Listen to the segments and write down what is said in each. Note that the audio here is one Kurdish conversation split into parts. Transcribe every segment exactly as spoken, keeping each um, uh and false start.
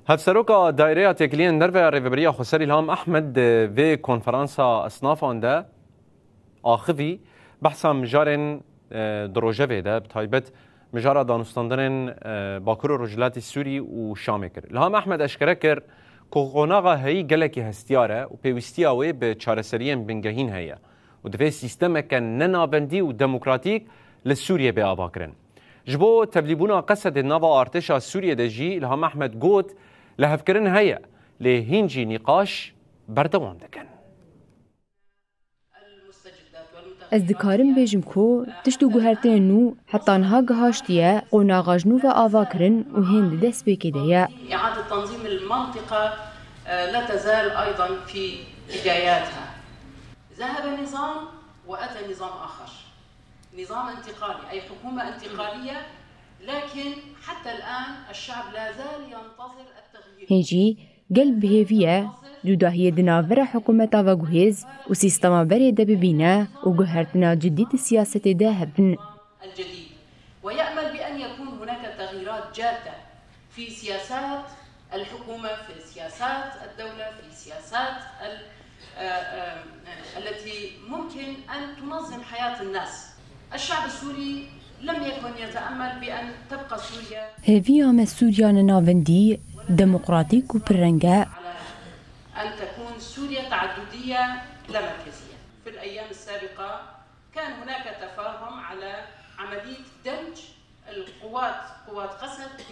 Hevseroka Daîreya Têkiliyên Derve ya Rêveberiya Xweser Îlham Ehmed di vê konferansa esnafan de axivî behsa mijarên, e, di rojevê de, bi taybet mijara danûstandinên, e, Bakur û Rojhilatê Sûrî û Şamê kir. Îlham Ehmed eşkere kir ku qonaxa heyî gelekî hestiyar e û pêwîstiya wê bi çareseriyên bingehîn heye û divê sîstemeke nenavendî û demokratîk li Sûriyê bê avakirin. Ji bo tevlîbûna Qesedê nava artêşa Sûriyê de jî Îlham Ehmed got, lihevkirin heye, lê hîn jî nîqaş berdewam dikin. Ez dikarim bêjim ku tişt û guhertinên nû heta niha gihaştiye, qonaxa ji nû ve ava kirin û hên di destpêkê de ye. إعادة تنظيم المنطقة، آه، لا تزال أيضًا في بداياتها. ذهب نظام وأتى نظام آخر. نظام انتقالي، أي حكومة انتقالية، لكن حتى الآن الشعب لا زال ينتظر التغيير. Hên jî gel bi hêvî ye cudahiyê di navbera hikûmeta veguhêz û sîstema berê de bibîne û guhertina cidî di siyasetê de hebin. الجديد، ويأمل بأن يكون هناك تغييرات جادة في سياسات الحكومة، في سياسات الدولة، في سياسات ال-، آه، آه، التي ممكن أن تنظم حياة الناس. الشعب السوري لم يكن يتأمل بأن تبقى سوريا Hêviya me Sûriya nenavendî, demokratîk û pirreng e. على أن تكون سوريا تعددية لا مركزية. في الأيام السابقة كان هناك تفاهم على عملية دمج القوات، قوات قسد ب،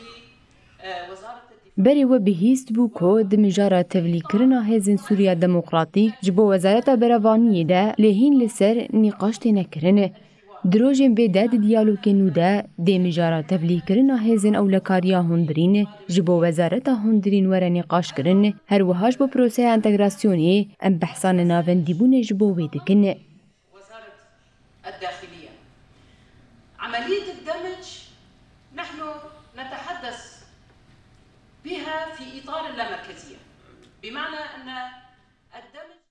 آه، وزارة الدفاع. Berê we bihîst bû ku di mijara tevlîkirina hêzên Sûriya Demokratîk ji bo Wezareta Berevaniyê de lê hîn li ser nîqaş têne kirin. Di rojên vê de di diyalogên nû de dê mijara tevlîkirina hêzên ewlekariya hundirîn ji bo Wezareta Hundirîn were nîqaşkirin, her wiha ji bo proseya entegrasyonê em behsa nenavendîbûnê ji bo wê dikin. وزارة الداخلية. عملية الدمج نحن نتحدث بها في إطار اللامركزية، بمعنى أن الدمج